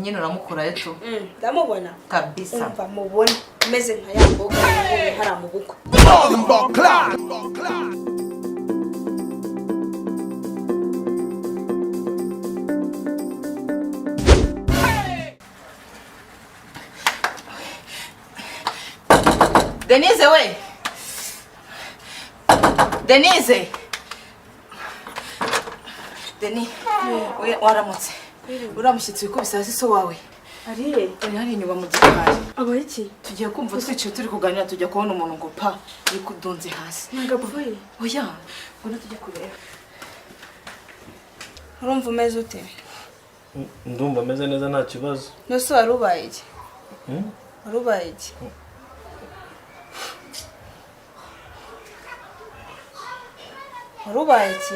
Nyine uramukurayo tu. Ndamubona. Kabisa. Umva, mubona umeze nka ya mboga nabonye hariya mu bukwe. Denise we, Denise, Deni we, waramutse. Uriya mushyitsi wikubise hasi so wawe? Ariye? Uri hariya inyuma mu gikari. Aba iki? Tugiye kumva twicaye turi kuganira, tujya kubona umuntu ngo pa, yikudunze hasi. Ntabwo apfuye? Oya, ngwino tujye kureba. Urumva umeze ute? Ndumva ameze neza, nta kibazo. Nose wari ubaye iki? Wari ubaye iki? Wari ubaye iki?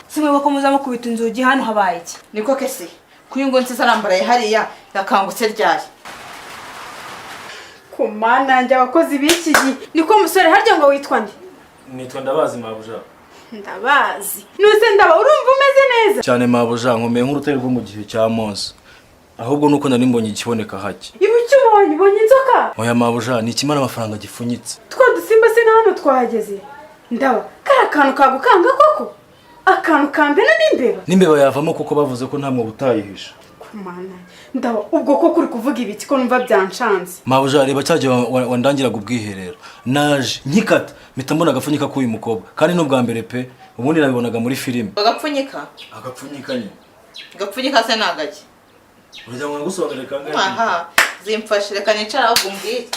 Simwe ko muza mukubita inzugi hano, habaye iki? Niko kese kuyu ngo nsize arambaraye hariya, yakangutse ryari? Ku mana njye, abakozi b'iki gihe! Niko musore, harya ngo witwa nde? Nitwa Ndabazi, mabuja. Ndabazi. Nuse ndaba, urumva umeze neza? Cyane, mabuja, nkomeye nk'urutare rwo mu gihe cya Mose. Ahubwo nuko nari mbonye ikiboneka hake. Ibi icyo ubonye? Ubonye inzoka? Oya mabuja, ni ikimara amafaranga gifunyitse. Twa dusimba se na hano twahageze? Ndaba, kari akantu kagukanga koko, akantu kambena n'imbeba. N'imbeba yavamo, kuko bavuze ko nta mwobo utayihisha. Ku mana, ndaba, ubwo koko uri kuvuga ibiki ko numva byanshanze? Mabuja, reba cya gihe wandangiraga ubwiherero, naje nkikata mpita mbona agapfunyika k'uyu mukobwa, kandi n'ubwa mbere pe, ubundi nabibonaga muri filime. Agapfunyika? Agapfunyika nyine. Agapfunyika se ni agaki? Urajya ngo ngusobanurire kangahe? Aha zimfashe, reka nicara ahubwo umbwire.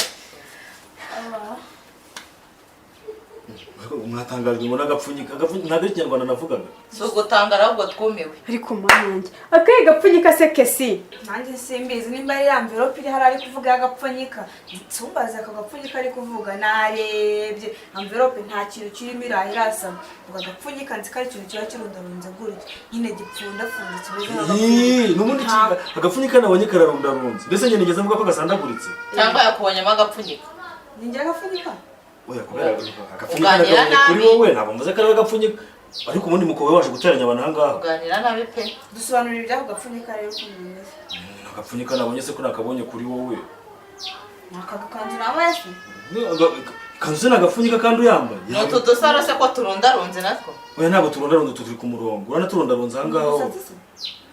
Mwatangajwe ngo n'agapfunyika? Agapfunyika ntabwo ari Ikinyarwanda navugaga. Si ugutangara, ahubwo twumiwe. Ariko mana yanjye, akahe gapfunyika se kesi? Nanjye simbizi nimba ari ya mverope iri hariya ari kuvuga y'agapfunyika. Nsumbaze aka gapfunyika ari kuvuga. Narebye amverope, nta kintu kirimo, iraha irasama. Ubwo agapfunyika nzi ko ari ikintu kiba kirundarunze gutya nyine, gipfundapfunde kimeze Ii, nk'agapfunyika. N'ubundi agapfunyika nabonye kararundarunze, mbese njye nigeze mvuga ko gasandaguritse? Cyangwa yakubonyemo agapfunyika. Ni njye agapfunyika? Oya, kubera agapfunyika Uganira nagabonye kuri nabi. wowe, ntabwo mvuze ko ari agapfunyika. Ariko ubundi mukobwa waje guteranya abantu aha ngaha. Uganira nabi pe. Dusobanurira iby'ako gapfunyika rero ukuntu bimeze. Agapfunyika nabonye se ko nakabonye kuri wowe? Ni aka gakanzu nambaye se? Ikanzu se ni agapfunyika kandi uyambaye? Ni utu dusaro se ko turundarunze natwo? Oya, ntabwo turundarunze, utu turi ku murongo. Urabona turundarunze aha ngaho? Imisatsi se?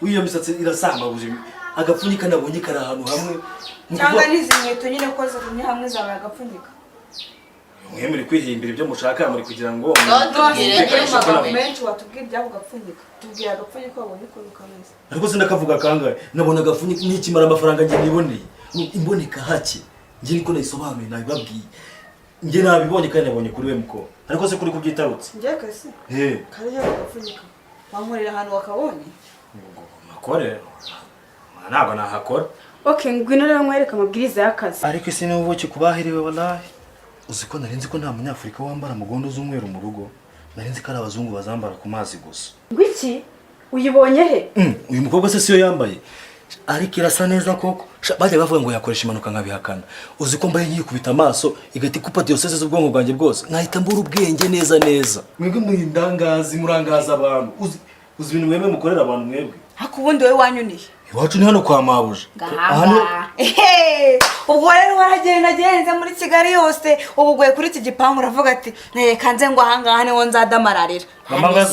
Iyo misatsi irasambaguje. Agapfunyika nabonye kari ahantu hamwe. Ni Cyangwa ukuvuga- n'izi nkweto nyine ko zigumye hamwe zabaye agapfunyika? Mwe muri kwihimbira ibyo mushaka, muri kugira ngo Ngaho tubwire mwumvikanishe nyine ko amagambo nabonye. Menshi watubwira iby'ako gapfunyika. Tubwira agapfunyika wabonye ukuntu kameze. Ariko sindakavuga kangahe? Nabona agapfunyika nikimara amafaranga njye niboneye. Imboneka hake njye niko nayisobanuye, nabibabwiye. Njye nabibonye kandi nabonye kuri we muko, ariko se kuri kubyitarutse? Njye kesi? He. Kariya gapfunyika wankorera ahantu wakabonye? Makore ntabwo nahakora. Ok, ngwino rero nkwereke amabwiriza y'akazi. Ariko isi ni ubuki kubahiriwe wallahi. Uzi ko nari nzi ko nta Munyafurika wambara mugondo z'umweru mu rugo? Nari nzi ko ari abazungu bazambara ku mazi gusa. Ngo iki? Uyibonye he? Uyu mukobwa se siyo yambaye? Ariko irasa neza koko. Sha, bajya bavuga ngo yakoresha impanuka nkabihakana. Uzi ko mbaye nkikubita amaso igahita ikupa diyoseze z'ubwonko bwanjye bwose, nkahita mbura ubwenge neza neza? Mwebwe muri indangazi, murangaza abantu. Uzi ibintu mwebwe mukorera abantu mwebwe? Ariko ubundi wowe wanyuniye? Iwacu ni hano kwa mabuja. Aha ni- Ngahanga. Ehe, ubwo rero waragenda genze muri Kigali yose, ubu uguye kuri iki gipangu, uravuga ati nereka nze ngo ahangaha niho nzadamararira.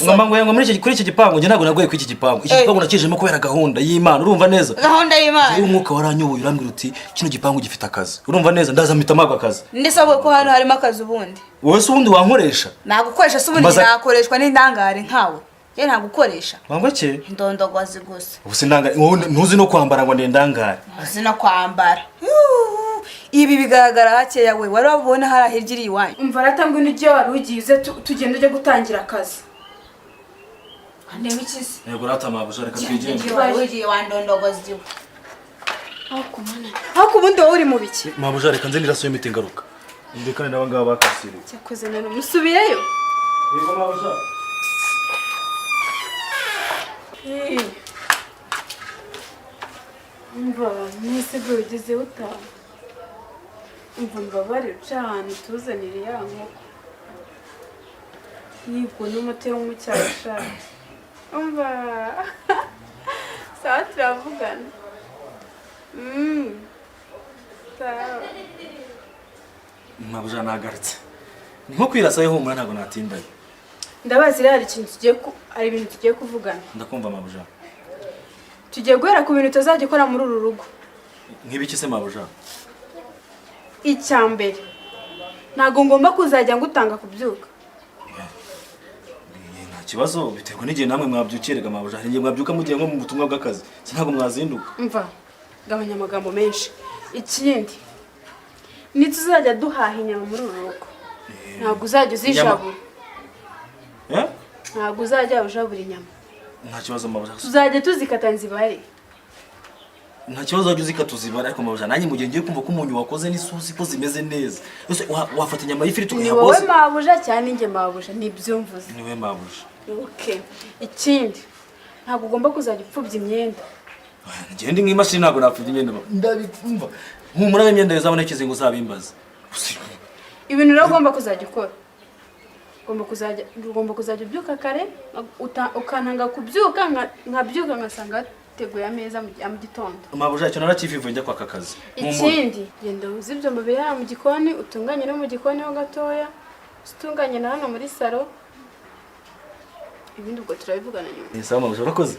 Ngamba ngo muri iki, kuri iki gipangu. Njye ntabwo naguye kuri iki gipangu. Iki Eh. gipangu nakijemo kubera gahunda y'Imana, urumva neza? Gahunda y'Imana. Rero umwuka waranyoboye, urambwira uti kino gipangu gifite akazi, urumva neza? Ndaza mpita mpabwa akazi. Ndetse avuga ko hano harimo akazi ubundi. Wowe se ubundi wankoresha? Nagukoresha se ubundi? Nakoreshwa n'indangare nkawe? Njye nagukoresha? Wangwa ke? Indondogozi gusa. Ubu sindangare? Wowe ntuzi no kwambara ngo ndendangare. Uzi no kwambara? Yuhu, ibi bigaragara hakeya. We wari wabubona hariya hirya iri iwanyu? Umva rata, ngwino ujye wari ugiye, uze tugende ujye gutangira akazi. Ndeba iki se? Yego rata mabuja, reka twigende. Wari ugiye wandondogozi we. Ariko ubundi wowe uri mu biki? Mabuja, reka nze niraso y'imiti ngaruka, ndekane n'aba ngaba bakasiriwe. Cyakoze none musubiyeyo. Yego mabuja. Umva, mwese bwo ugeze utaha. Umva, mbabare uca ahantu tuzanire ya nkoko. Yego, n'umuti wo mu cyaro sha. Umva. Sawa turavugana. Sawa. Mabuja nagarutse. Ni nko kwirasa humura ntabwo natindaye. Ndabazi rero hari ikintu tugiye hari ibintu tugiye kuvugana. Ndakumva mabuja. Tugiye guhera ku bintu utazajya ukora muri uru rugo. Nk'ibiki se mabuja? Icya mbere, ntabwo ngomba kuzajya ngutanga kubyuka. Nta kibazo, biterwa n'igihe namwe mwabyukirega mabuja. Hari igihe mwabyuka mugiye nko mu butumwa bw'akazi, si ntabwo mwazinduka. Mva, gabanya amagambo menshi. Ikindi, nituzajya duhaha inyama muri uru rugo, ntabwo uzajya uzijabura. Ntabwo uzajya ujabura inyama. Nta kibazo mabuja. Tuzajya tuzikata nzibare. Nta kibazo wajya uzikata uzibare, ariko mabuja nanjye mu gihe ngiye kumva ko umunyu wakoze n'isosi ko zimeze neza. Ese wafata inyama y'ifiriti Ni ukayiha wowe bose? mabuja cyane njye mabuja, nibyumvuze. Ni wowe mabuja. Okay. Ikindi, ntabwo ugomba kuzajya upfubya imyenda. Njye ndi nk'imashini ntabwo napfubya imyenda. Ndabimva. Humura imyenda izabona ikizingo uzabimbaza. Ibintu rero ugomba kuzajya ukora. Ugomba kuzajya ubyuka kare, ukantanga kubyuka nkabyuka ngasanga teguye ameza mu gitondo. Mabuja icyo narakivivuye njya kwaka akazi. Ikindi, genda uze ibyombo biri hano mu gikoni, utunganye no mu gikoni ho gatoya, utunganye na hano muri salo. Ibindi ubwo turabivugana nyuma. Ni sawa mabuja, urakoze.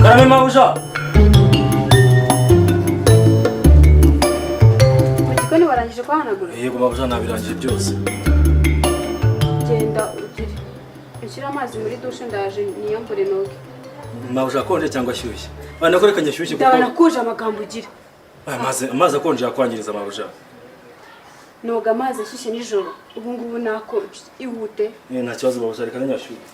Karame mabuja. Mu gikoni warangije kuhanagura? Yego mabuja nabirangije byose. Genda ugire. Ushyire amazi muri dushe ndaje niyambure noge. Mabuja akonje cyangwa ashyushye? Bana ko reka nyashyushye kuko Ndabona kuje amagambo ugira. Amazi akonje yakwangiriza mabuja. Noga amazi ashyushye nijoro, ubu ngubu nakonje. Ihute. Nta kibazo mabuja, reka nyashyushye.